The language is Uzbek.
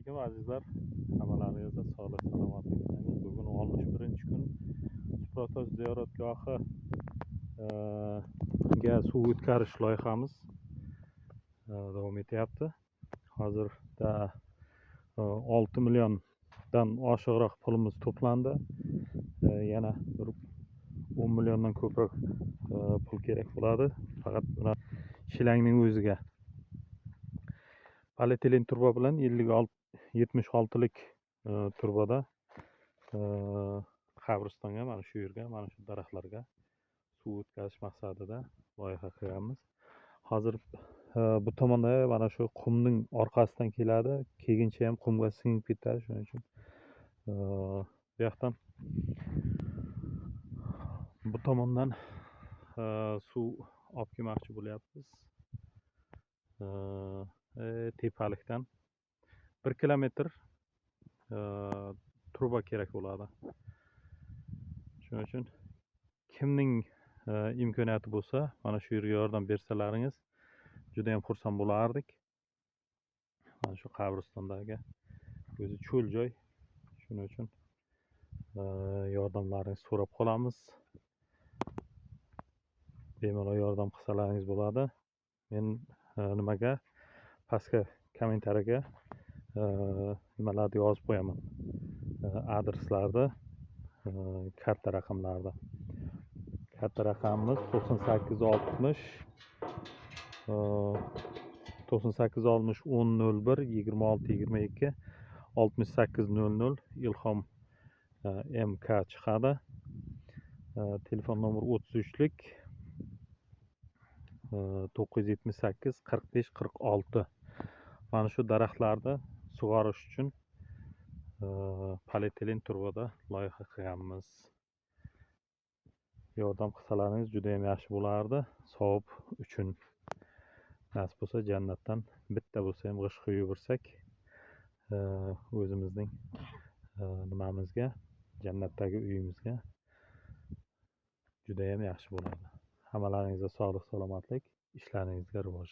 Alaykum azizlar, hammalaringizga sog'lik salomatlik tilaymiz. Bugun 61-kun Supratosh ziyoratgohi ga suv o'tkazish loyihamiz davom etyapti. Hozirda 6 milliondan oshiqroq pulimiz to'plandi. Yana bir 10 milliondan ko'proq pul kerak bo'ladi. Faqat buni shlangning o'ziga. Polietilen truba bilan 76lik trubada qabristonga, mana shu yerga, mana shu daraxtlarga suv o'tkazish maqsadida loyiha qilganmiz. Hozir bu tomonda mana shu qumning orqasidan keladi, keyincha ham qumga singib ketadi. Shuning uchun bu yoqdan, bu tomondan suv olib kelmoqchi bo'lyapmiz. Tepalikdan 1 kilometr truba kerak bo'ladi. Shuning uchun kimning imkoniyati bo'lsa, mana shu yerga yordam bersalaringiz juda ham xursand bo'lardik. Mana shu qabristondagi o'zi cho'l joy. Shuning uchun yordamlaringizni so'rab qolamiz. Bemalol yordam qilsalaringiz bo'ladi. Men nimaga pastga kommentariyaga nimalarni yozib qo'yaman. Adreslarni, karta raqamlarini. Karta raqamimiz 98 60 98 60 10 01 26 22 68 00 Ilhom MK chiqadi. Telefon nomer 33lik 978 45 46. Mana shu daraxtlarni sug'orish uchun polietilen trubada loyiha qilganmiz. Yordam qilsalaringiz juda ham yaxshi bo'lardi. Savob uchun. Nasib bo'lsa, jannatdan bitta bo'lsa ham g'isht quyib yuborsak, o'zimizning nimamizga, jannatdagi uyimizga juda ham yaxshi bo'ladi. Hammalaringizga sog'lik, salomatlik, ishlaringizga rivoj.